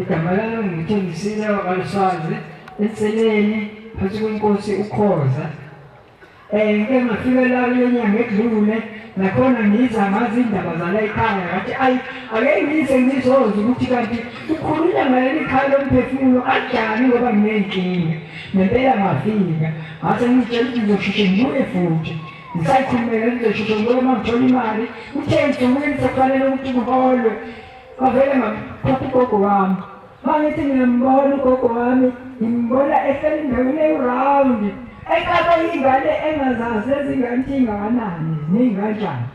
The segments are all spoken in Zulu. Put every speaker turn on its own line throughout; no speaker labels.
Igama lami nguThembisile wakaLuswazi enseleni phansi kwenkosi uKhoza. Ngike ngafika la kule nyanga edlule nakhona ngiza ngazi indaba zala ekhaya ngathi ayi ake ngize ngizozwa ukuthi kanti kukhulunywa ngaleli khaya lomphefumulo kanjani ngoba nginey'nkinga. Nempela ngafika ngase ngizitshela ukuthi ngizosheshe ngibuye futhi. Ngisayikhulumela ngizosheshe ngibuye uma ngithola imali. Kuthe ensukwini sekufanele ukuthi kuholwe Kwavele ngaphupha ugogo wami. Mangithi ngiyambona ugogo wami, ngimbona ehleli endaweni eyi-round. Ekapa ingane engazazi lezi ngane ukuthi ingakanani, ziningi kanjani.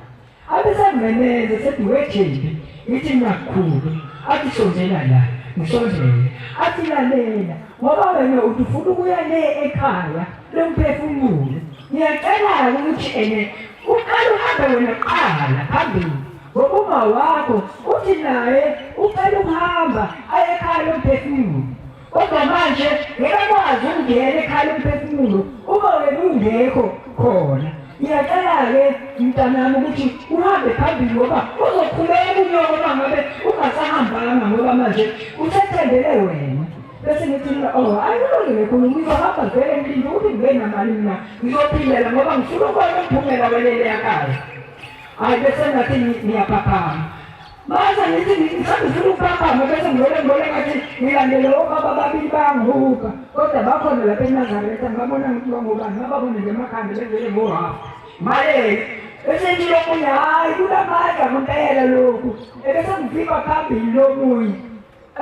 Abe sengimeneze sethi wethembi, ngithi ngiyakukhulu. Athi sondela la, ngisondele. Athi lalela, ngoba wena uthi ufuna ukuya le ekhaya lomphefumulo. Ngiyacela-ke ukuthi ene uqale uhambe wena kuqala phambili. Ngoba uma wakho uthi naye ucela ukuhamba aye ekhaya lomphefumulo. Kodwa manje ngeke akwazi ukungena ekhaya lomphefumulo uma wena ungekho khona. Ngiyacela-ke mntanami ukuthi uhambe phambili ngoba uzokhuleka unyoko uma ngabe ungasahambanga ngoba manje usethembele wena. Bese ngithi mina oh ayikulungile khulu ngizohamba vele ngilinde ukuthi ngibe namali mina ngizophindela ngoba ngifuna ukubona umphumela welele yakhaya. Hayi bese ngathi ngiyaphaphama. Mase ngithi ngisafuna ukuphaphama bese ngibona ngibona ngathi ngilandele obaba ababili bangihuka. Kodwa bakhona lapha eNazaretha ngabona ngithi bangobani ngababona nje emakhanda bevele ngohafu. Maye bese ngithi lomunye hayi kunamandla ngempela lokhu. Ebese ngifika phambili lomunye.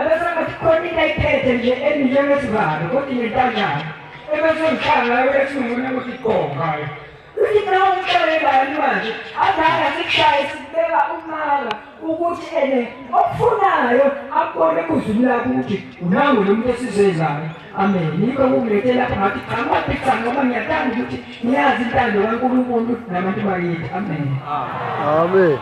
Ebese ngathi khona into ayiphethe nje emi njengesivalo kodwa inentanjana. Ebese ngishaya ngayo ethi ngibona ukuthi igonga. Uthi na umshayelani manje azange sikushaye sibeka umaka ukuthi ene okufunayo akubone ekuzwini lakho ukuthi unangu lo muntu esizezayo. Amen. Yikho kungilethe lapha ngathi cha ngaphica ngoba ngiyathanda ukuthi ngiyazi intando kaNkulunkulu nabantu bakithi. Amen.
Amen.